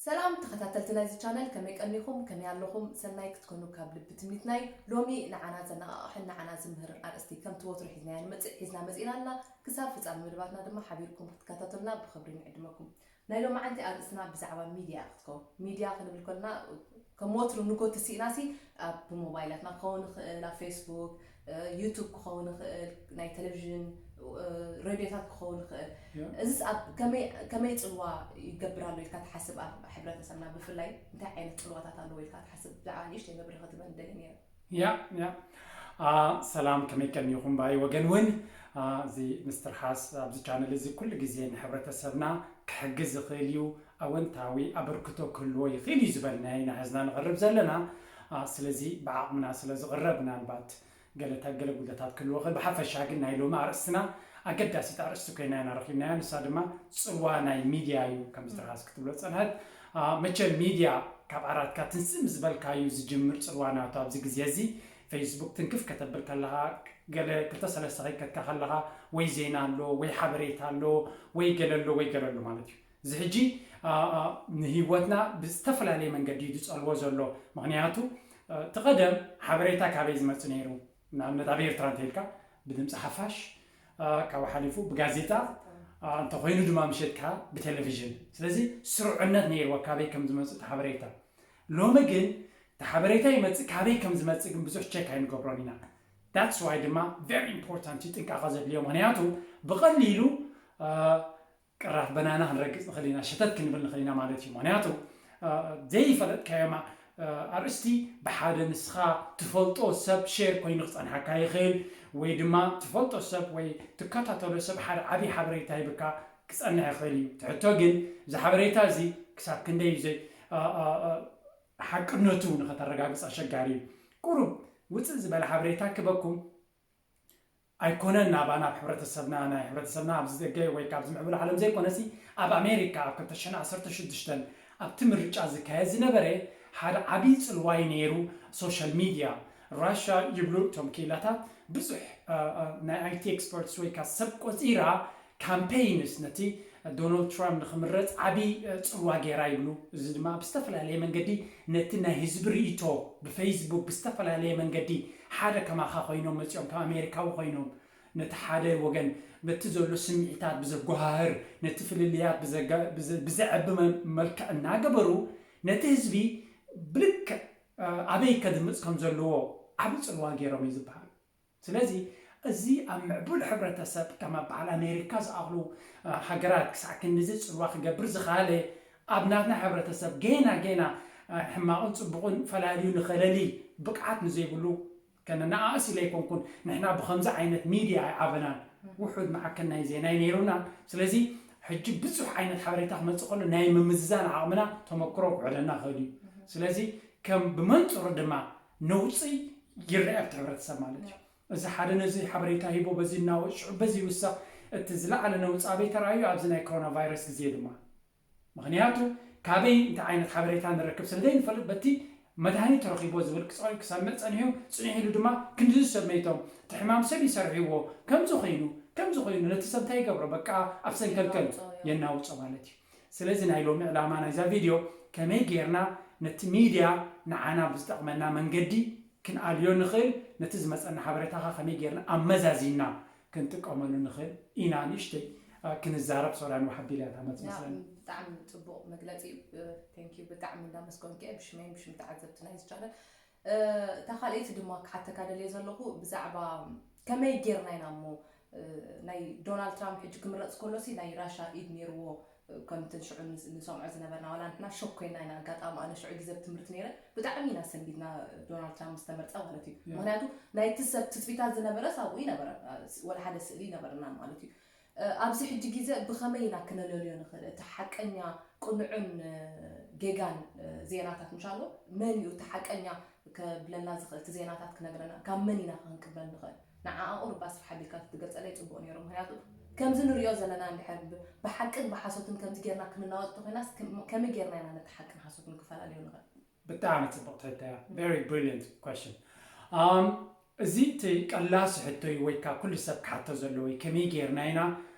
ሰላም ተኸታተልቲ ናይዚ ቻነል፣ ከመይ ቀኒኹም? ከመይ ኣለኹም? ሰናይ ክትኮኑ ካብ ልቢ ትምኒትና እዩ። ሎሚ ንዓና ዘነቓቕሕን ንዓና ዝምህርን ኣርእስቲ ከምቲ ወትሩ ሒዝናያ ንመጽእ፣ ሒዝና መጺእና ኣለና። ክሳብ ፍጻመ መደባትና ድማ ሓቢርኩም ክትከታተሉና ብኽብሪ ንዕድመኩም። ናይ ሎማዓንቲ ኣርእስትና ብዛዕባ ሚድያ ክትከውን። ሚድያ ክንብል ከለና ከም ወትሩ ንጎቲ ስኢናሲ ኣብ ብሞባይላትና ክኸውን ይኽእል፣ ኣብ ፌስቡክ፣ ዩቱብ ክኸውን ይኽእል፣ ናይ ቴሌቪዥን፣ ሬድዮታት ክኸውን ይኽእል። እዚስ ኣብ ከመይ ጽልዋ ይገብር ኣሎ ኢልካ ትሓስብ? ኣብ ሕብረተሰብና ብፍላይ እንታይ ዓይነት ጽልዋታት ኣለዎ ኢልካ ትሓስብ? ብዛዕባ ንእሽተይ መብርሂ ክትበኒ ደልየ ነይረ። ያ ያ ሰላም፣ ከመይ ቀኒኹም? ብኣይ ወገን እውን እዚ ምስትር ሓስ ኣብዚ ቻነል እዚ ኩሉ ግዜ ንሕብረተሰብና ክሕግዝ ይኽእል እዩ፣ ኣወንታዊ ኣበርክቶ ክህልዎ ይኽእል እዩ ዝበልናዮ ኢና ሒዝና ንቐርብ ዘለና። ስለዚ ብዓቕምና ስለ ዝቕረብ ምናልባት ገለታት ገለ ጉድለታት ክህልዎ ይኽእል። ብሓፈሻ ግን ናይ ሎሚ ኣርእስትና ኣገዳሲት ኣርእስቲ ኮይና ኢና ረኺብናያ። ንሳ ድማ ጽልዋ ናይ ሚድያ እዩ። ከም ምስትር ሓስ ክትብሎ ዝጸንሐት መቸም ሚድያ ካብ ዓራትካ ትንስእ ምስ በልካ እዩ ዝጅምር ጽልዋ ናቱ። ኣብዚ ግዜ እዚ ፌስቡክ ትንክፍ ከተብል ከለኻ፣ ገለ ክልተ ሰለስተ ከይከድካ ከለኻ ወይ ዜና ኣሎ ወይ ሓበሬታ ኣሎ ወይ ገለ ኣሎ ወይ ገለ ኣሎ ማለት እዩ። እዚ ሕጂ ንህይወትና ብዝተፈላለየ መንገዲ እዩ ዝጸልዎ ዘሎ። ምኽንያቱ እቲ ቀደም ሓበሬታ ካበይ ዝመጽእ ነይሩ? ንኣብነት ኣብ ኤርትራ እንተኢልካ ብድምፂ ሓፋሽ፣ ካብኡ ሓሊፉ ብጋዜጣ፣ እንተኾይኑ ድማ ምሸት ከዓ ብቴሌቪዥን። ስለዚ ስሩዕነት ነይርዎ ካበይ ከም ዝመፅእ እቲ ሓበሬታ። ሎሚ ግን እቲ ሓበሬታ ይመፅእ፣ ካበይ ከም ዝመፅእ ግን ብዙሕ ቸክ ኣይንገብሮን ኢና። That's why ድማ very important እዩ፣ ጥንቃቐ ዘድልዮ። ምኽንያቱ ብቐሊሉ ቅራፍ በናና ክንረግፅ ንኽእል ኢና፣ ሸተት ክንብል ንኽእል ኢና ማለት እዩ። ምኽንያቱ ዘይፈለጥካዮም ኣርእስቲ ብሓደ ንስኻ ትፈልጦ ሰብ ሼር ኮይኑ ክፀንሓካ ይኽእል፣ ወይ ድማ ትፈልጦ ሰብ ወይ ትከታተሎ ሰብ ሓደ ዓብዪ ሓበሬታ ሂብካ ክፀንሕ ይኽእል እዩ። እቲ ሕቶ ግን እዚ ሓበሬታ እዚ ክሳብ ክንደይ እዩ ዘይ ሓቅነቱ ንኸተረጋግፅ ኣሸጋሪ እዩ። ቁሩብ ውፅእ ዝበለ ሓበሬታ ክበኩም ኣይኮነን ናባና ኣብ ሕብረተሰብና፣ ናይ ሕብረተሰብና ኣብዚ ደገ ወይ ካብዚ ምዕቡል ዓለም ዘይኮነሲ፣ ኣብ ኣሜሪካ ኣብ ክልተ ሽሕን ዓሰርተ ሽዱሽተን ኣብቲ ምርጫ ዝካየድ ዝነበረ ሓደ ዓብዪ ጽልዋይ ነይሩ። ሶሻል ሚድያ ራሻ ይብሉ እቶም ክኢላታት፣ ብዙሕ ናይ ኣይቲ ኤክስፐርትስ ወይ ከዓ ሰብ ቆጺራ ካምፔይንስ ነቲ ዶናልድ ትራምፕ ንኽምረጽ ዓብዪ ጽልዋ ገይራ ይብሉ። እዚ ድማ ብዝተፈላለየ መንገዲ ነቲ ናይ ህዝቢ ርእይቶ ብፌስቡክ ብዝተፈላለየ መንገዲ ሓደ ከማኻ ኮይኖም መጺኦም፣ ከም ኣሜሪካዊ ኮይኖም ነቲ ሓደ ወገን በቲ ዘሎ ስምዒታት ብዘጓሃህር፣ ነቲ ፍልልያት ብዘዕቢ መልክዕ እናገበሩ ነቲ ህዝቢ ብልክዕ ኣበይ ከድምፅ ከም ዘለዎ ዓቢ ፅልዋ ገይሮም እዩ ዝበሃል። ስለዚ እዚ ኣብ ምዕቡል ሕብረተሰብ ከም ኣብ በዓል ኣሜሪካ ዝኣኽሉ ሃገራት ክሳዕ ክንድዚ ፅልዋ ክገብር ዝኸኣለ ኣብ ናትና ሕብረተሰብ ጌና ጌና ሕማቕን ፅቡቕን ፈላልዩ ንኸለሊ ብቕዓት ንዘይብሉ ከነነኣእስ ኢለ ኣይኮንኩን። ንሕና ብኸምዚ ዓይነት ሚድያ ኣይዓበናን። ውሑድ መዓከን ናይ ዜና ነይሩና። ስለዚ ሕጂ ብዙሕ ዓይነት ሓበሬታ ክመፅእ ከሎ ናይ ምምዝዛን ዓቕምና ተመክሮ ክውዕለና ይኽእል እዩ። ስለዚ ከም ብመንፅሩ ድማ ነውፂ ይረአ ኣብቲ ሕብረተሰብ ማለት እዩ። እዚ ሓደ ነዚ ሓበሬታ ሂቦ በዚ እናወፅ ሽዑ በዚ ይውሳኽ። እቲ ዝለዓለ ነውፂ ኣበይ ተራእዩ? ኣብዚ ናይ ኮሮና ቫይረስ ግዜ ድማ ምኽንያቱ ካበይ እንታይ ዓይነት ሓበሬታ ንረክብ ስለ ዘይንፈልጥ በቲ መድሃኒት ተረኺብዎ ዝብል ክሳብ መፀ ፀኒሑ፣ ፅንሕ ኢሉ ድማ ክንድዚ ሰብ መይቶም፣ እቲ ሕማም ሰብ ይሰርሕዎ፣ ከምዚ ኮይኑ ከምዚ ኮይኑ ነቲ ሰብ እንታይ ይገብሮ? በቃ ኣብ ሰንከልከል የናውፆ ማለት እዩ። ስለዚ ናይ ሎሚ ዕላማ ናይዛ ቪድዮ ከመይ ጌርና ነቲ ሚድያ ንዓና ብዝጠቕመና መንገዲ ክንኣልዮ ንኽእል፣ ነቲ ዝመፀና ሓበሬታ ከ ከመይ ጌርና ኣመዛዚንና ክንጥቀመሉ ንኽእል ኢና ንእሽተይ ክንዛረብ ሶራን ወሓቢላ እያ ታመፅ መስለኒ። ብጣዕሚ ፅቡቕ መግለፂ እዩ። Thank you፣ ብጣዕሚ እንዳመስገንኩ እየ ብሽመይን ብሽም ተዓዘብቲ ናይዚ ቻነል። እታ ካልኣይቲ ድማ ክሓተካ ደልየ ዘለኹ ብዛዕባ ከመይ ጌርና ኢና እሞ ናይ ዶናልድ ትራምፕ ሕጂ ክምረፅ ከሎሲ ናይ ራሻ ኢድ ነይርዎ ከምቲ ሽዑ ንሰምዖ ዝነበርና ዋላ ንሕና ሾክ ኮይና ኢና ኣጋጣሚ ኣነ ሽዑ ግዜ ብትምህርቲ ነይረ ብጣዕሚ ኢና ሰንቢድና ዶናልድ ትራምፕ ዝተመርፀ ማለት እዩ ምክንያቱ ናይቲ ሰብ ትፅቢታት ዝነበረስ ኣብኡ ይነበረ ወላ ሓደ ስእሊ ይነበረና ማለት እዩ ኣብዚ ሕጂ ግዜ ብኸመይ ኢና ክነለልዮ ንኽእል እቲ ሓቀኛ ቅኑዕን ጌጋን ዜናታት ምሻሎ መን እዩ እቲ ሓቀኛ ከብለና ዝኽእል እቲ ዜናታት ክነግረና ካብ መን ኢና ክንቅበል ንኽእል ንዓኣ ቁሩብ ኣስፍሕ ኣቢልካ ተትገልፀለይ ፅቡቕ ነይሩ ምኽንያቱ ከምዚ ንሪኦ ዘለና እንድሕር ብሓቅን ብሓሶትን ከምዚ ጌርና ክንናወጥ ተኾይናስ ከመይ ጌርና ኢና ነቲ ሓቅን ሓሶትን ክፈላለዮ ንኽእል ብጣዕሚ ፅቡቕ ትሕቶ እያ very brilliant question um, እዚ እቲ ቀላሲ ሕቶ እዩ ወይ ከዓ ኩሉ ሰብ ክሓቶ ዘለዎ እዩ ከመይ ጌርና ኢና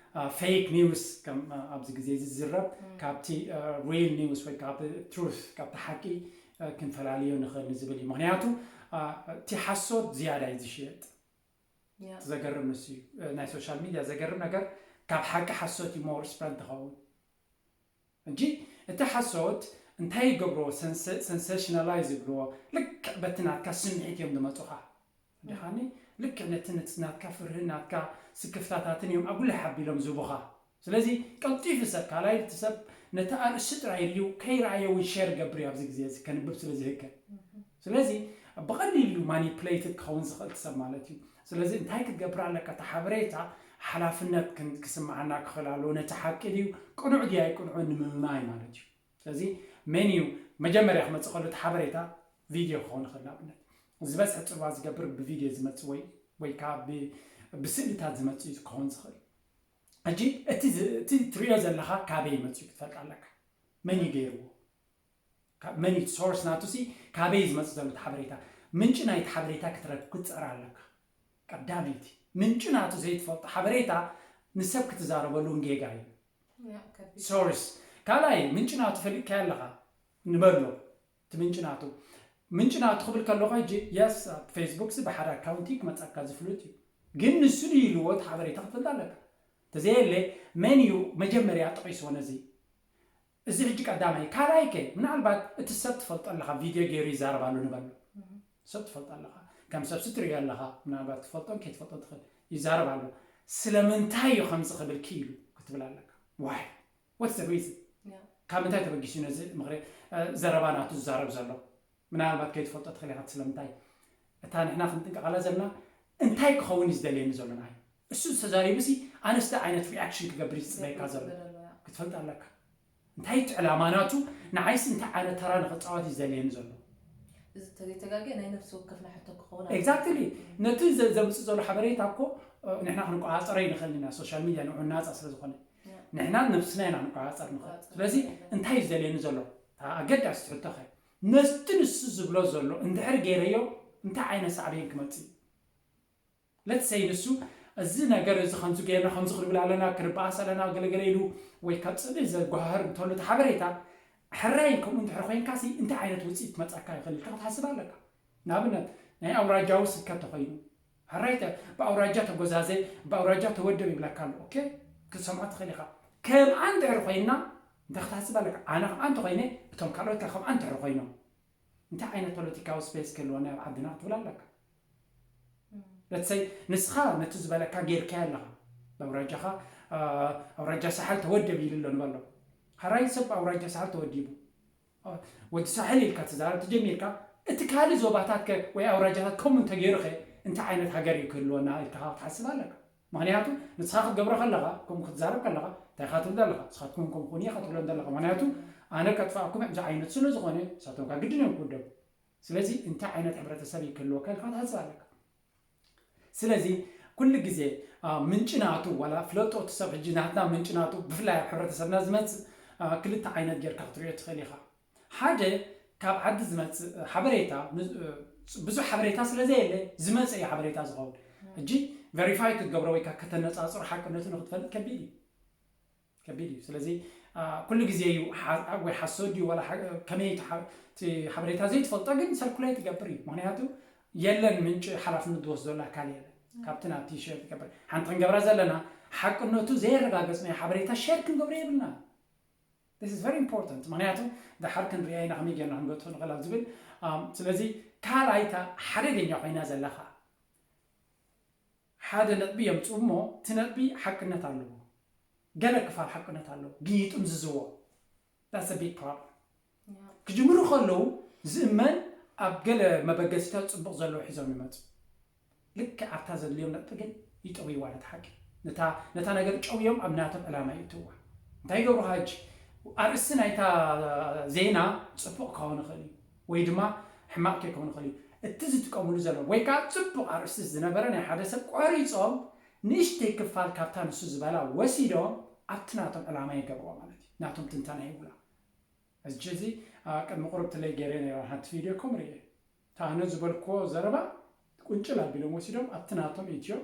ፌክ ኒውስ ከም ኣብዚ ግዜ ዝዝረብ ካብቲ ሪል ኒውስ ወይ ካብ ትሩት ካብቲ ሓቂ ክንፈላልዮ ንኽእል ንዝብል እዩ። ምክንያቱ እቲ ሓሶት ዝያዳ እዩ ዝሽየጥ። ዘገርም ንሱ እዩ። ናይ ሶሻል ሚድያ ዘገርም ነገር ካብ ሓቂ ሓሶት እዩ ሞር ስፕረድ ዝኸውን እንጂ እቲ ሓሶት እንታይ ይገብርዎ? ሰንሴሽናላይዝ ይብልዎ። ልክዕ በቲ ናትካ ስምዒት እዮም ዝመፁኻ። ድኻኒ ልክዕ ነቲ ናትካ ፍርህን ናትካ ስክፍታታትን እዮም ኣጉልሕ ኣቢሎም ዝቡኻ። ስለዚ ቀልጢፉ ሰብ ካልኣይ እቲ ሰብ ነቲ ኣርእስቲ ጥራይ ኢሉ ከይረኣየ እውን ሸር ገብር እዩ ኣብዚ ግዜ እዚ ከንብብ ስለ ዝህከል። ስለዚ ብቐሊሉ ማኒፕሌትድ ክኸውን ዝኽእል ሰብ ማለት እዩ። ስለዚ እንታይ ክትገብር ኣለካ? እቲ ሓበሬታ ሓላፍነት ክስምዓና ክኽእል ኣለዎ። ነቲ ሓቂ ድዩ ቅኑዕ ድዩ ኣይቅኑዕን ንምምማይ ማለት እዩ። ስለዚ መን እዩ መጀመርያ ክመፅእ ከሎ እቲ ሓበሬታ ቪድዮ ክኸውን ይኽእል። ንኣብነት ዝበዝሐ ፅልዋ ዝገብር ብቪድዮ ዝመፅእ ወይ ወይ ከዓ ብስእልታት ዝመፅእ እዩ ክኸውን ዝኽእል። ሕጂ እቲ ትሪኦ ዘለኻ ካበይ መፅኡ ክትፈልጥ ኣለካ። መን እዩ ገይርዎ? መን እዩ ሶርስ ናቱ ሲ ካበይ ዝመፅእ ዘሎ ሓበሬታ? ምንጭ ናይቲ ሓበሬታ ክትረክብ ክትፀር ኣለካ። ቀዳመይቲ ምንጭ ናቱ ዘይትፈልጦ ሓበሬታ ንሰብ ክትዛረበሉ እውን ጌጋ እዩ። ሶርስ ካልኣይ ምንጭ ናቱ ፈሊጥካዮ ኣለኻ ንበሎ። እቲ ምንጭ ናቱ ምንጭ ናቱ ክብል ከለኹ ሕጂ የስ ኣብ ፌስቡክ ሲ ብሓደ ኣካውንቲ ክመፀካ ዝፍሉጥ እዩ። ግን ንሱ ድዩ ኢልዎ እቲ ሓበሬታ ክትፈልጥ ኣለካ። ተዘየለ መን እዩ መጀመርያ ጠቂስዎ ነዚ? እዚ ሕጂ ቀዳማይ። ካልኣይ ከ ምናልባት እቲ ሰብ ትፈልጦ ኣለኻ ቪድዮ ገይሩ ይዛረብ ኣሎ ንበሎ። ሰብ ትፈልጦ ኣለኻ ከም ሰብ ስትሪዮ ኣለኻ ምናልባት ትፈልጦን ከይትፈልጦን ትኽእል ይዛረብ ኣሎ። ስለምንታይ እዩ ከምዚ ክብል ክኢሉ ክትብል ኣለካ። ዋይ ወትስ ሪዝን ካብ ምንታይ ተበጊሱ ነዚ ምኽሪ ዘረባ ናቱ ዝዛረብ ዘሎ? ምናልባት ከይትፈልጦ ትኽእል ኢኻ። ስለምንታይ እታ ንሕና ክንጥንቀቐላ ዘለና እንታይ ክኸውን እዩ ዝደልየኒ ዘሎ ንዓይ? እሱ ዝተዛሪቡ ሲ ኣነስተ ዓይነት ሪኣክሽን ክገብር እዩ ዝፅበየካ ዘሎ ክትፈልጥ ኣለካ። እንታይ እቲ ዕላማ ናቱ ንዓይስ እንታይ ዓይነት ተራ ንክፃወት እዩ ዝደልየኒ ዘሎ? እዚ ተዘይተጋገ ናይ ነፍሲ ወከፍና ሕቶ ክኸውን ኤግዛክትሊ። ነቲ ዘምፅእ ዘሎ ሓበሬታ እኮ ንሕና ክንቆፃፀሮ ይንኽእል ኢና። ሶሻል ሚድያ ንዑ ናፃ ስለ ዝኾነ ንሕና ነብስና ኢና ክንቆፃፀር ንኽእል። ስለዚ እንታይ እዩ ዝደልየኒ ዘሎ? ኣገዳሲ ትሕቶ ኸ ነቲ ንሱ ዝብሎ ዘሎ እንድሕር ገይረዮ እንታይ ዓይነት ሳዕቤን ክመፅእ እዩ? ለትሰይ ንሱ እዚ ነገር እዚ ከምዚ ገይርና ከምዚ ክንብል ኣለና ክንበኣስ ኣለና ገለገለ ኢሉ ወይ ካብ ፅልኢ ዘጓሃህር እንተሎ እቲ ሓበሬታ ሕራይ ከምኡ እንድሕር ኮይንካ ሲ እንታይ ዓይነት ውፅኢት ክመፀካ ይኽእል ኢልካ ክትሓስብ ኣለካ። ንኣብነት ናይ ኣውራጃዊ ስብከት ተኮይኑ ሕራይ ብኣውራጃ ተጎዛዘ ብኣውራጃ ተወደብ ይብለካ ኣሎ። ኦኬ ክትሰምዖ ትኽእል ኢኻ። ከምኣ እንድሕር ኮይንና እንታይ ክትሓስብ ኣለካ? ኣነ ከምኣ እንተኮይነ እቶም ካልኦት ከ ከምኣ እንድሕር ኮይኖም እንታይ ዓይነት ፖለቲካዊ ስፔስ ክህልወና ኣብ ዓድና ክትብል ኣለካ። ለትሰይ ንስኻ ነቲ ዝበለካ ጌርካዮ ኣለኻ። ኣውራጃኻ ኣውራጃ ሳሕል ተወደብ ኢሉ ኣሎ ንበሎ። ሕራይ ሰብ ኣውራጃ ሳሕል ተወዲቡ ወዲ ሳሕል ኢልካ ትዛረብ ተጀሚርካ እቲ ካልእ ዞባታት ከ ወይ ኣውራጃታት ከምኡ እንተገይሩ ከ እንታይ ዓይነት ሃገር እዩ ክህልወና ኢልካ ክትሓስብ ኣለካ። ምክንያቱ ንስኻ ክትገብሮ ከለኻ ከምኡ ክትዛረብ ከለኻ እንታይ ኢኻ ትብል ዘለኻ? ንስኻትኩም ከምኡ ኩኑ ኢኻ ትብሎም ዘለኻ። ምክንያቱ ኣነ ከጥፋእኩም እየ ብዚ ዓይነት ስለ ዝኾነ ንሳቶም ካብ ግድን እዮም ክውደቡ። ስለዚ እንታይ ዓይነት ሕብረተሰብ እዩ ክህልወካ ኢልካ ክትሓስብ ኣለካ። ስለዚ ኩሉ ግዜ ምንጭ ናቱ ዋላ ፍለጦ እቲ ሰብ ሕጂ ናትና ምንጭ ናቱ ብፍላይ ኣብ ሕብረተሰብና ዝመፅእ ክልተ ዓይነት ጌርካ ክትሪኦ ትኽእል ኢኻ። ሓደ ካብ ዓዲ ዝመፅእ ሓበሬታ ብዙሕ ሓበሬታ ስለ ዘየለ ዝመፀ እዩ ሓበሬታ ዝኸውን። ሕጂ ቨሪፋይ ክትገብሮ ወይ ከዓ ከተነፃፅሮ ሓቅነቱ ንክትፈልጥ ከቢድ እዩ። ከቢድ እዩ። ስለዚ ኩሉ ግዜ እዩ ወይ ሓሶት ድዩ ዋላ ከመይ እቲ ሓበሬታ ዘይትፈልጦ ግን ሰርኩሌት ይገብር እዩ። ምክንያቱ የለን ምንጭ ሓላፍነት ዝወስደሉ ኣካል የለን። ካብቲ ናብቲ ሸር ትገብር ሓንቲ ክንገብራ ዘለና ሓቅነቱ ዘየረጋገፅናዮ ሓበሬታ ሸር ክንገብሮ የብልና። This is very important ምክንያቱ ድሓር ክንሪኣ ኢና ከመይ ጌርና ክንገጥፎ ንኽእል ኣብ ዝብል። ስለዚ ካልኣይታ ሓደገኛ ኮይና ዘለኻ ሓደ ነጥቢ የምፅኡ እሞ እቲ ነጥቢ ሓቅነት ኣለዎ። ገለ ክፋል ሓቅነት ኣለዎ ግን ይጥምዝዝዎ። That's a big problem። ክጅምሩ ከለዉ ዝእመን ኣብ ገለ መበገሲታት ፅቡቕ ዘለዎ ሒዞም ይመፁ። ልክዕ ኣብታ ዘድልዮም ነጥቢ ግን ይጠውይዋ ነቲ ሓቂ። ነታ ነገር ጨውዮም ኣብ ናቶም ዕላማ ይእትውዋ። እንታይ ይገብሩ ሕጂ? ኣርእስቲ ናይታ ዜና ፅቡቕ ክኸውን ይኽእል እዩ ወይ ድማ ሕማቕ ከይከውን ይኽእል እዩ። እቲ ዝጥቀምሉ ዘሎ ወይ ከዓ ፅቡቕ ኣርእስቲ ዝነበረ ናይ ሓደ ሰብ ቆሪፆም ንእሽተይ ክፋል ካብታ ንሱ ዝበላ ወሲዶም ኣብቲ ናቶም ዕላማ ይገብርዎ ማለት እዩ። ናቶም ትንተና ይብላ። ሕጂ እዚ ቅድሚ ቁሩብ ትለይ ገይረ ነይረ ሓንቲ ቪድዮ ከም ርየ እታ ኣነ ዝበልክዎ ዘረባ ቁንጭል ኣቢሎም ወሲዶም ኣብቲ ናቶም ኢትዮ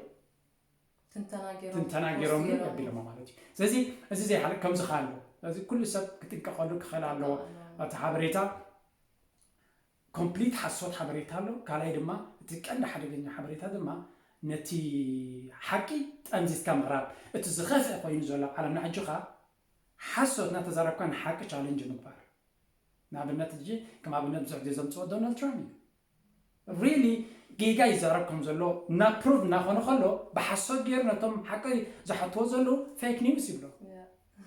ትንተና ገይሮም ትንተና ፖስት ገይሮም ገይሮም። ኣቢሎም ማለት እዩ። ስለዚ እዚ ዘይሓለ ከምዚ ከ ኣሎ። ስለዚ ኩሉ ሰብ ክጥንቀቐሉ ክኽእል ኣለዎ። ኣዎ። እቲ ሓበሬታ ኮምፕሊት ሓሶት ሓበሬታ ኣሎ። ካልኣይ ድማ እቲ ቀንዲ ሓደገኛ ሓበሬታ ድማ ነቲ ሓቂ ጠምዚዝካ ምቕራብ። እቲ ዝኸፍአ ኮይኑ ዘሎ ኣብ ዓለምና ሕጂ ኸኣ ሓሶት እናተዛረብካ ንሓቂ ቻለንጅ ምግባር። ንኣብነት ሕጂ ከም ኣብነት ብዙሕ ግዜ ዘምፅኦ ዶናልድ ትራምፕ እዩ። ሪሊ ጌጋ ይዛረብ ከም ዘሎ ናብ ፕሩቭ እናኾነ ከሎ ብሓሶት ገይሩ ነቶም ሓቂ ዝሓትዎ ዘለዉ ፌክ ኒውስ ይብሎ። ያ።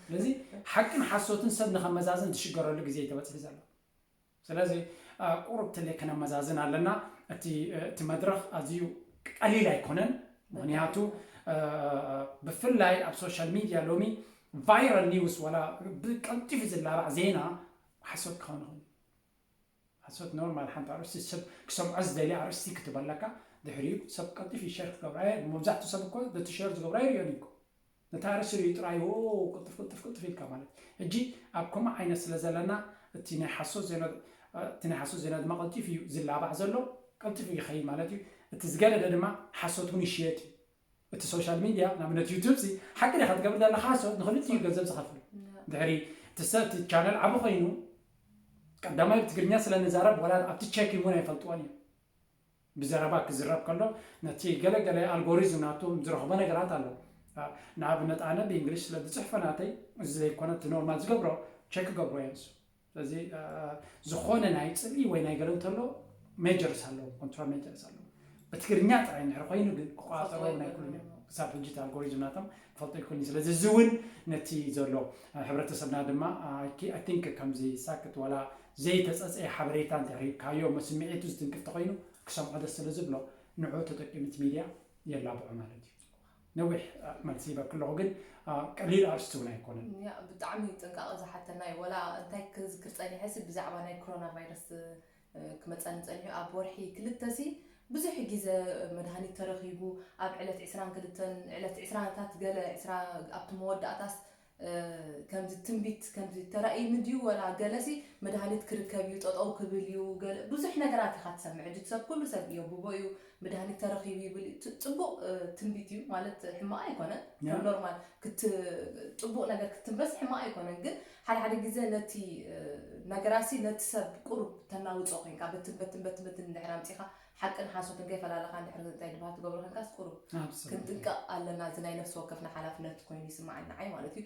ስለዚ ሓቅን ሓሶትን ሰብ ንኸመዛዝን ዝሽገረሉ ግዜ እዩ ተበፂሑ ዘሎ። ስለዚ ቁሩብ ትለ ከነመዛዝን ኣለና። እቲ መድረኽ ኣዝዩ ቀሊል ኣይኮነን። ምኽንያቱ ብፍላይ ኣብ ሶሻል ሚድያ ሎሚ ቫይራል ኒውስ ዋላ ብቀልጢፉ ዝላባዕ ዜና ሓሶት ክኸውን ይኽእል። ሓሶት ኖርማል፣ ሓንቲ ኣርእስቲ ሰብ ክሰምዖ ዝደሊ ኣርእስቲ ክትበለካ ድሕሪኡ ሰብ ቀልጢፉ ሸር ክገብራ። መብዛሕትኡ ሰብ እኮ ነቲ ሸር ዝገብራ ይርእዮን እዩ እኮ። ነታ ኣርእስቲ ርእዩ ጥራይ ቅልጥፍ ቅልጥፍ ቅልጥፍ ኢልካ ማለት። ሕጂ ኣብ ከምኡ ዓይነት ስለ ዘለና እቲ ናይ ሓሶት ዜና እቲ ናይ ሓሶት ዜና ድማ ቀልጢፉ እዩ ዝላባዕ ዘሎ፣ ቀልጢፉ ይኸይድ ማለት እዩ። እቲ ዝገደደ ድማ ሓሶት እውን ይሽየጥ እዩ። እቲ ሶሻል ሚድያ ንኣብነት ዩቱብ ሲ ሓቂ ዲኻ ትገብር ዘለኻ ሓሶት ንክልቲኡ ገንዘብ ዝኸፍል። ድሕሪ እቲ ሰብ እቲ ቻነል ዓቢ ኮይኑ ቀዳማይ ብትግርኛ ስለ ንዛረብ ዋላ ኣብቲ ቸክ እውን ኣይፈልጥዎን እዮም። ብዘረባ ክዝረብ ከሎ ነቲ ገለገለ ኣልጎሪዝም ናቱ ዝረኽቦ ነገራት ኣሎ። ንኣብነት ኣነ ብእንግሊሽ ስለ ዝፅሕፎ ናተይ እዚ ዘይኮነ እቲ ኖርማል ዝገብሮ ቸክ ክገብሮ እየ ንሱ። ስለዚ ዝኾነ ናይ ፅልኢ ወይ ናይ ገለ እንተሎ ሜጀርስ ኣለዎ፣ ኮንትሮል ሜጀርስ ኣለዎ። ብትግርኛ ጥራይ እንድሕር ኮይኑ ግን ክቆፃፀሮ ናይ ኩሉ ክሳብ ሕጂ እቲ ኣልጎሪዝም ናቶም ክፈልጦ ይክእልኒ። ስለዚ እዚ እውን ነቲ ዘሎ ሕብረተሰብና ድማ ኣይ ቲንክ ከምዚ ሳክት ዋላ ዘይተፀፀየ ሓበሬታ እንተሪብካዮ ስምዒቱ ዝትንክፍ ተኮይኑ ክሰምዖ ደስ ስለ ዝብሎ ንዑ ተጠቂሙ እቲ ሚድያ የላብዖ ማለት እዩ። ነዊሕ መልሲ ይበክ ኣለኹ ግን ቀሊል ኣርስቲ እውን ኣይኮነን። ብጣዕሚ ጥንቃቐ ዝሓተና እዩ። ወላ እንታይ ክዝክር ፀኒሐ ሲ ብዛዕባ ናይ ኮሮና ቫይረስ ክመፀኒ ፀኒሑ ኣብ ወርሒ ክልተ ሲ ብዙሕ ግዜ መድሃኒት ተረኺቡ ኣብ ዕለት ዕስራን ክልተን ዕለት ዕስራታት ገለ ዕስራ ኣብቲ መወዳእታስ ከምዚ ትንቢት ከምዚ ተራእዩኒ ድዩ ወላ ገለሲ መድሃኒት ክርከብ እዩ ጠጠው ክብል እዩ ብዙሕ ነገራት ኢኻ ትሰምዕ። ሕጂ ሰብ ኩሉ ሰብ የብቦ እዩ መድሃኒት ተረኺቡ ይብል እዩ። ጽቡቕ ትንቢት እዩ ማለት ሕማቕ ኣይኮነን። ከም ኖርማል ጽቡቕ ነገር ክትንበስ ሕማቕ ኣይኮነን። ግን ሓደ ሓደ ግዜ ነቲ ነገራሲ ነቲ ሰብ ቁሩብ ተናውጾ ኮይንካ በትን በትን በትን በትን እንድሕር ኣምጺኻ ሓቅን ሓሶትን ከይፈላለኻ እንድሕር እንታይ ድባሃል ትገብሮ ኮይንካስ ቁሩብ ክንጥንቀቕ ኣለና። እዚ ናይ ነፍሲ ወከፍና ሓላፍነት ኮይኑ ይስምዓኒ ንዓይ ማለት እዩ።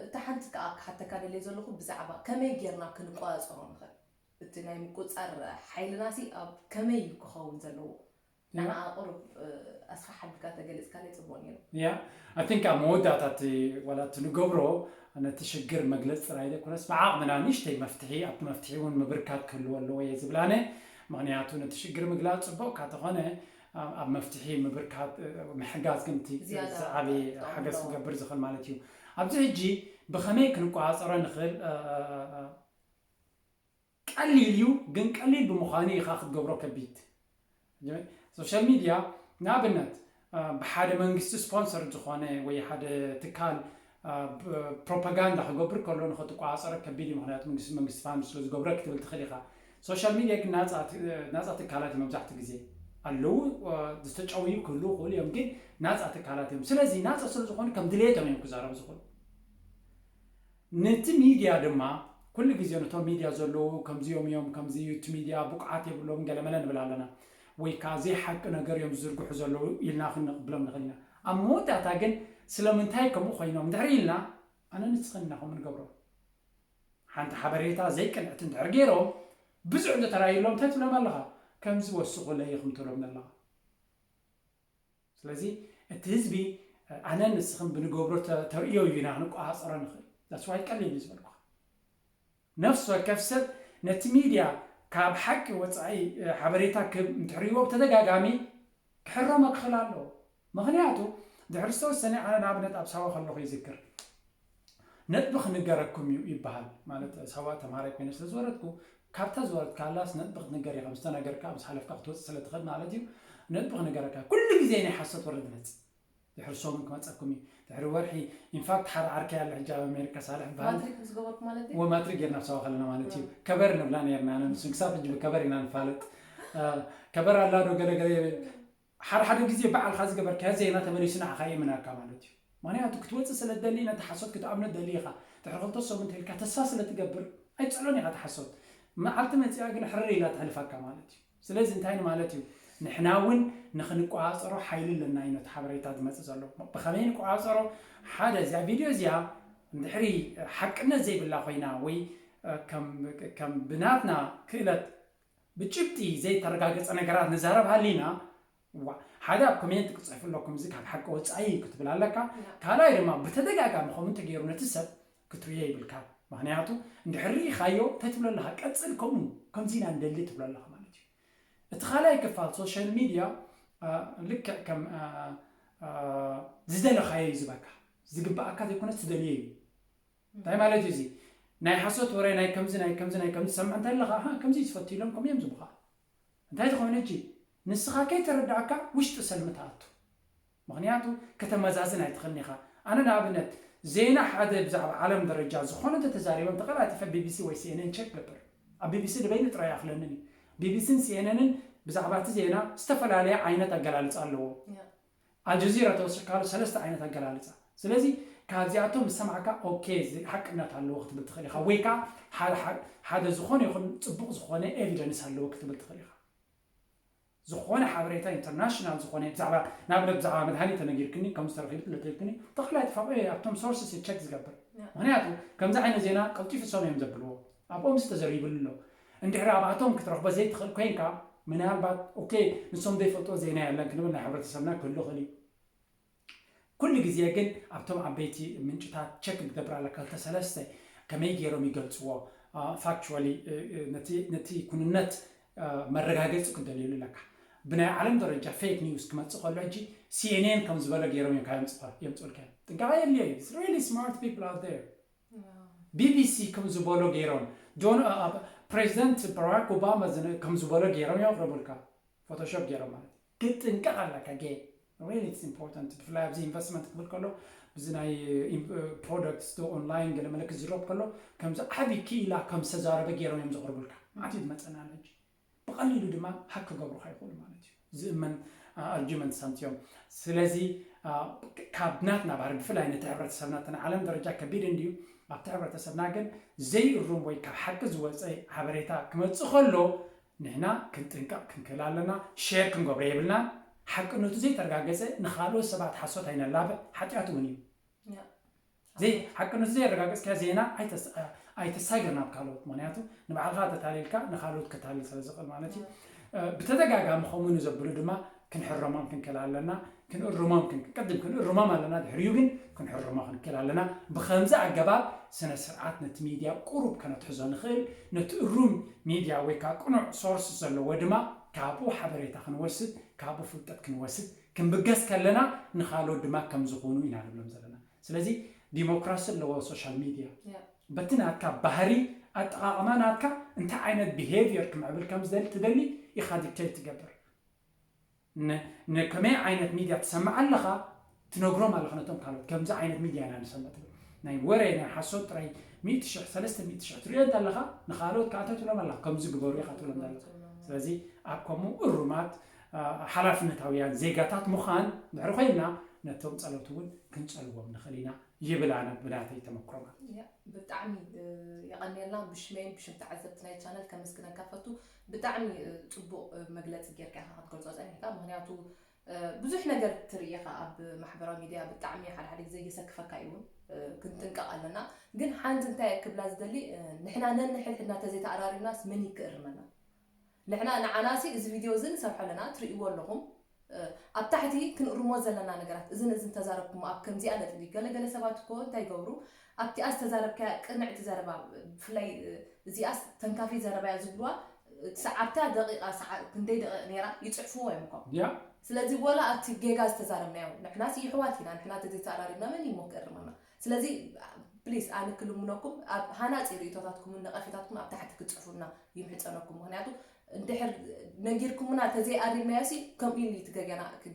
እታ ሓንቲ ከኣ ክሓተካ ደልየ ዘለኹ ብዛዕባ ከመይ ጌርና ክንቆጻጸሮ ንኽእል እቲ ናይ ምቁጽጻር ሓይልናሲ ኣብ ከመይ እዩ ክኸውን ዘለዎ? ንዓ ቁሩብ ኣስፋሕ ኣቢልካ ተገሊጽካለይ ጽቡቕ ነይሩ። ያ I think ኣብ መወዳእታ እቲ ዋላ እቲ ንገብሮ ነቲ ሽግር መግለጺ ጥራይ ዘይኮነስ ብዓቕምና ንእሽተይ መፍትሒ ኣብቲ መፍትሒ እውን ምብርካት ክህልዎ ኣለዎ እየ ዝብል ኣነ። ምኽንያቱ ነቲ ሽግር ምግላጽ ጽቡቕ እካ ተኾነ ኣብ መፍትሒ ምብርካት ምሕጋዝ ግን እቲ ዝዓበየ ሓገዝ ክገብር ዝኽእል ማለት እዩ። ኣብዚ ሕጂ ብኸመይ ክንቆፃፀሮ ንኽእል ቀሊል እዩ፣ ግን ቀሊል ብምዃኑ ኢኻ ክትገብሮ ከቢድ። ሶሻል ሚድያ ንኣብነት ብሓደ መንግስቲ ስፖንሰር ዝኾነ ወይ ሓደ ትካል ፕሮፓጋንዳ ክገብር ከሎ ንኽትቆፃፀሮ ከቢድ እዩ። ምክንያቱ መንግስቲ መንግስቲ ፋንድ ስለ ዝገብረ ክትብል ትኽእል ኢኻ። ሶሻል ሚድያ ግን ናፃ ትካላት እዩ። መብዛሕትኡ ግዜ ኣለዉ ዝተጨውዩ ክህልዉ ክኽእሉ እዮም፣ ግን ናፃ ትካላት እዮም። ስለዚ ናፃ ስለ ዝኾኑ ከም ድሌቶም እዮም ክዛረቡ ዝኽእሉ። ነቲ ሚድያ ድማ ኩሉ ግዜ ነቶም ሚድያ ዘለዉ ከምዚኦም እዮም፣ ከምዚ እዩ እቲ ሚድያ ብቑዓት የብሎም ገለመለ ንብል ኣለና፣ ወይ ከዓ ዘይሓቂ ነገር እዮም ዝዝርግሑ ዘለዉ ኢልና ክንቕብሎም ንኽእል ኢና። ኣብ መወዳእታ ግን ስለምንታይ ከምኡ ኮይኖም እንድሕር ኢልና ኣነ ንስኽን ኢና ከምኡ ንገብሮ። ሓንቲ ሓበሬታ ዘይቅንዕቲ እንድሕር ገይሮም ብዙሕ እንተተራእዩሎም እንታይ ትብሎም ኣለኻ? ከምዚ ወስኹለይ ኢኹም ትብሎም ኣለኻ። ስለዚ እቲ ህዝቢ ኣነ ንስኽን ብንገብሮ ተርእዮ እዩ ኢና ክንቆፃፀሮ ንኽእል። That's why ቀሊል እዩ ዝበልኩኻ። ነፍሲ ወከፍ ሰብ ነቲ ሚድያ ካብ ሓቂ ወፃኢ ሓበሬታ ክብ እንትሕርይዎ ብተደጋጋሚ ክሕረሞ ክኽእል ኣለዎ። ምኽንያቱ ድሕሪ ዝተወሰነ ኣነ ንኣብነት ኣብ ሳዋ ከለኹ ይዝክር ነጥቢ ክንገረኩም እዩ ይበሃል። ማለት ሳዋ ተምሃራይ ኮይነ ስለ ዝወረድኩ ካብታ ዝወረድካላስ ነጥቢ ክትንገር ኢኻ፣ ምስተነገርካ ኣብ ዝሓለፍካ ክትወፅእ ስለ ትኽእል ማለት እዩ። ነጥቢ ክንገረካ ኩሉ ግዜ ናይ ሓሶት ወረ ዝመፅእ ድሕሪ ሰሙን ክመፀኩም እዩ። ድሕሪ ወርሒ ኢንፋክት ሓደ ዓርከይ ኣለ ሕጂ ኣብ ኣሜሪካ ሳልሕ በሃል ማትሪክ ምስ ገበርኩ ማለት እዩ። ወማትሪክ ጌርና ኣብ ሳዋ ከለና ማለት እዩ። ከበር ንብላ ነርና ኣነ ንሱን ክሳብ ሕጂ ብከበር ኢና ንፋለጥ። ከበር ኣላ ዶ ገለገለ ሓደ ሓደ ግዜ ባዕልኻ ዝገበርካዮ ዜና ተመሊሱ ንዓኻ የእምነካ ማለት እዩ። ምኽንያቱ ክትወፅእ ስለ ትደሊ፣ ነቲ ሓሶት ክትኣምኖ ትደሊ ኢኻ። ድሕሪ ክልተ ሰሙን እንተልካ ተስፋ ስለ ትገብር ኣይትፅዕሎን ኢኻ እቲ ሓሶት። መዓልቲ መፂኣ ግን ሕርር ኢላ ተሕልፈካ ማለት እዩ። ስለዚ እንታይ ማለት እዩ? ንሕና እውን ንኽንቆፃፀሮ ሓይሊ ኣለና እዩ ነቲ ሓበሬታ ዝመፅእ ዘሎ። ብኸመይ ንቆፃፀሮ? ሓደ፣ እዚኣ ቪድዮ እዚኣ እንድሕሪ ሓቅነት ዘይብላ ኮይና ወይ ከም ከም ብናትና ክእለት ብጭብጢ ዘይተረጋገፀ ነገራት ንዛረብ ሃሊና፣ ዋ፣ ሓደ ኣብ ኮሜንት ክትፅሕፉ ኣለኩም፣ እዚ ካብ ሓቂ ወፃኢ እዩ ክትብል ኣለካ። ካልኣይ ድማ ብተደጋጋሚ ከምኡ እንተገይሩ ነቲ ሰብ ክትርእዮ ይብልካ። ምኽንያቱ እንድሕር ርኢኻዮ እንታይ ትብሎ ኣለኻ? ቀፅል፣ ከምኡ ከምዚ ኢና ንደሊ ትብሎ ኣለኻ ማለት እዩ። እቲ ካልኣይ ክፋል ሶሻል ሚድያ፣ አ፣ ልክዕ ከም፣ አ፣ አ፣ ዝደለኻዮ እዩ ዝበካ። ዝግብኣካ ዘይኮነ ትደልዮ እዩ። እንታይ ማለት እዩ እዚ? ናይ ሓሶት ወረ፣ ናይ ከምዚ፣ ናይ ከምዚ፣ ናይ ከምዚ ትሰምዕ እንተለኻ፣ ኣሃ፣ ከምዚ እዩ ዝፈቱ ኢሎም ከምኡ እዮም ዝብኻ። እንታይ ዝኾነ ሕጂ ንስኻ ከይተረዳእካ ውሽጢ ሰልሚ ትኣቱ። ምኽንያቱ ከተመዛዝን ኣይትኽእልን ኢኻ። ኣነ ንኣብነት ዜና ሓደ ብዛዕባ ዓለም ደረጃ ዝኾነ እንተተዛሪቦም ተቐላጢፈ ቢቢሲ ወይ ሲኤንኤን ቸክ ገብር። ኣብ ቢቢሲ ንበይኑ ጥራይ ኣይኣኽለንን እዩ። ቢቢሲን ሲኤንኤንን ብዛዕባ እቲ ዜና ዝተፈላለየ ዓይነት ኣገላልጻ ኣለዎ። ኣልጀዚራ ተወሲኽካሉ ሰለስተ ዓይነት ኣገላልጻ። ስለዚ ካብዚኣቶም ዝሰማዕካ ኦኬ፣ እዚ ሓቅነት ኣለዎ ክትብል ትኽእል ኢኻ። ወይ ከዓ ሓደ ሓደ ዝኾነ ይኹን ጽቡቕ ዝኾነ ኤቪደንስ ኣለዎ ክትብል ትኽእል ኢኻ። ዝኾነ ሓበሬታ ኢንተርናሽናል ዝኾነ ብዛዕባ ንኣብነት ብዛዕባ መድሃኒት ተነጊርክኒ ከም ዝተረኺቡ ተለተልክኒ ተኽላይ ጥፋቕ ኣብቶም ሶርስስ ቸክ ዝገብር። ምኽንያቱ ከምዚ ዓይነት ዜና ቀልጢፉ ሰም እዮም ዘብልዎ። ኣብኦም ዝተዘሪብሉ ኣሎ። እንድሕሪ ኣብኣቶም ክትረኽቦ ዘይትኽእል ኮይንካ ምናልባት ኦኬ ንሶም ዘይፈልጥዎ ዜና የለን ክንብል ናይ ሕብረተሰብና ክህሉ ይኽእል እዩ። ኩሉ ግዜ ግን ኣብቶም ዓበይቲ ምንጭታት ቸክ ክትገብር ኣለካ። ክልተ ሰለስተ ከመይ ገይሮም ይገልፅዎ? ፋክቹዋሊ ነቲ ኩንነት መረጋገፂ ክደልየሉ ኣለካ። ብናይ ዓለም ደረጃ ፌክ ኒውስ ክመፅእ ከሎ ሕጂ ሲኤንኤን ከም ዝበሎ ገይሮም እዮም የምፅልካ። ጥንቃቐ የድልዮ እዩ። Really smart people out there። ቢቢሲ ከም ዝበሎ ገይሮም ፕሬዚደንት ባራክ ኦባማ ከም ዝበሎ ገይሮም እዮም ኣቕረቡልካ። ፎቶሾፕ ገይሮም ማለት እዩ። ክትጥንቀቕ ኣለካ። ጌ really it's important። ብፍላይ ኣብዚ ኢንቨስትመንት ክብል ከሎ ብዚ ናይ ፕሮዳክትስ ዶ ኦንላይን ገለ መለ ክዝረብ ከሎ ከምዚ ዓብዪ ክኢላ ከም ዝተዛረበ ገይሮም እዮም ዘቕርቡልካ። ማዕት እዩ ዝመፀና ነጂ ብቐሊሉ ድማ ሃክ ክገብሩካ ይኽእሉ ማለት እዩ። ዝእመን ኣርጊመንት ሳምት እዮም። ስለዚ ካብ ናትና ባህሪ ብፍላይ ነቲ ሕብረተሰብና እቲ ንዓለም ደረጃ ከቢድ እንድዩ። ኣብቲ ሕብረተሰብና ግን ዘይእሩም ወይ ካብ ሓቂ ዝወፀ ሓበሬታ ክመፅእ ከሎ ንሕና ክንጥንቀቕ ክንክእል ኣለና። ሼር ክንገብሮ የብልናን። ሓቅነቱ ዘይተረጋገፀ ንኻልኦት ሰባት ሓሶት ኣይነላብዕ፣ ሓጢኣት እውን እዩ። ዘይ ሓቅነቱ ዘየረጋገፅካ ዜና ኣይተሳግር ናብ ካልኦት። ምክንያቱ ንባዕልካ ተታሊልካ ንካልኦት ከታልል ስለ ዝኽእል ማለት እዩ። ብተደጋጋሚ ከምኡ ንዘብሉ ድማ ክንሕረሞም ክንክእል ኣለና። ክንእርሞም ቅድም ክንእርሞም ኣለና፣ ድሕሪኡ ግን ክንሕርሞ ክንክእል ኣለና። ብከምዚ ኣገባብ ስነ ስርዓት ነቲ ሚድያ ቁሩብ ከነትሕዞ ንኽእል። ነቲ እሩም ሚድያ ወይ ከዓ ቅኑዕ ሶርስ ዘለዎ ድማ ካብኡ ሓበሬታ ክንወስድ፣ ካብኡ ፍልጠት ክንወስድ ክንብገስ ከለና ንካልኦት ድማ ከም ዝኾኑ ኢና ንብሎም ዘለና። ስለዚ ዲሞክራሲ ኣለዎ ሶሻል ሚድያ። በቲ ናትካ ባህሪ ኣጠቓቕማ ናትካ እንታይ ዓይነት ቢሄቪየር ክምዕብል ከም ዝደሊ ትደሊ ኢኻ ዲክቴት ትገብር። ንከመይ ዓይነት ሚድያ ትሰምዕ ኣለኻ ትነግሮም ኣለኻ ነቶም ካልኦት ከምዚ ዓይነት ሚድያ ኢና ንሰምዕ ትብል። ናይ ወረ ናይ ሓሶት ጥራይ ሚእቲ ሽሕ ሰለስተ ሚእቲ ሽሕ ትሪኦ እንተ ኣለኻ ንኻልኦት ከዓ እንታይ ትብሎም ኣለኻ ከምዚ ግበሩ ኢኻ ትብሎም ኣለኻ። ስለዚ ኣብ ከምኡ እሩማት ሓላፍነታውያን ዜጋታት ምዃን ድሕሪ ኮይንና ነቶም ጸለውቲ እውን ክንጸልዎም ንኽእል ኢና ይብል ኣነ ብናተይ ተመክሮ ማለት እዩ። ብጣዕሚ የቐንየልና ብሽመይን ብሽም ተዓዘብቲ ናይ ቻነል ከመስግነካ ፈቱ። ብጣዕሚ ፅቡቕ መግለፂ ጌርካ ኢኻ ክትገልፆ ፀኒሕካ። ምክንያቱ ብዙሕ ነገር ትርኢ ኢኻ ኣብ ማሕበራዊ ሚድያ ብጣዕሚ ሓደ ሓደ ግዜ የሰክፈካ እዩ እውን ክንጥንቀቕ ኣለና። ግን ሓንቲ እንታይ ክብላ ዝደሊ ንሕና ነንሕድሕድና ተዘይተኣራሪምናስ መን እዩ ክእርመና? ንሕና ንዓናሲ እዚ ቪድዮ እዚ ንሰርሖ ኣለና ትርእይዎ ኣለኹም። ኣብ ታሕቲ ክንእርሞ ዘለና ነገራት እዝን እዝን ተዛረብኩሞ ኣብ ከምዚኣ ነጥቢ ገለገለ ሰባት እኮ እንታይ ይገብሩ ኣብቲኣ ዝተዛረብካያ ቅንዕቲ ዘረባ ብፍላይ እዚኣስ ተንካፊት ዘረባ እያ ዝብልዋ ሰዓብታ ደቂቃ ሰዓ ክንደይ ደቂቅ ነይራ ይፅሕፍዎ እዮም እኮ ያ ስለዚ ወላ ኣብቲ ጌጋ ዝተዛረብናዮ ንሕናስ ይሕዋት ኢና ንሕና ተዘይተኣራሪብና መን እዩ እሞ ክእርመና ስለዚ ፕሊስ ኣነ ክልምነኩም ኣብ ሃናፂ ርእቶታትኩምን ነቐፌታትኩም ኣብ ታሕቲ ክትፅፉልና ይምሕፀነኩም ምክንያቱ እንድሕር ነጊርኩምና ተዘይኣሪምናዮ ሲ ከምኡ ኢሉ እቲ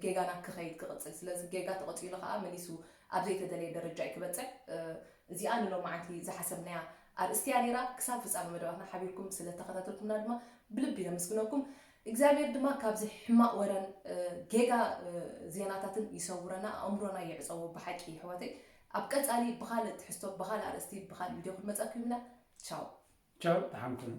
ጌጋና ክኸይድ ክቕፅል ስለዚ ጌጋ ተቐፂሉ ከዓ መሊሱ ኣብ ዘይተደለየ ደረጃ እዩ ክበፅሕ እዚኣ ንሎማዓንቲ ዝሓሰብናያ ኣርእስቲ እያ ነይራ ክሳብ ፍፃመ መደባትና ሓቢርኩም ስለተኸታተልኩምና ድማ ብልቢ ነመስግነኩም እግዚኣብሔር ድማ ካብዚ ሕማቕ ወረን ጌጋ ዜናታትን ይሰውረና፣ ኣእምሮና ይዕጸዎ። ብሓቂ ይሕዋተይ፣ ኣብ ቀጻሊ ብኻልእ ትሕዝቶ፣ ብኻልእ ኣርእስቲ፣ ብኻልእ ቪድዮ ክንመጸኩም ኢና። ቻው። ቻው፣ ደሓን ኩኑ።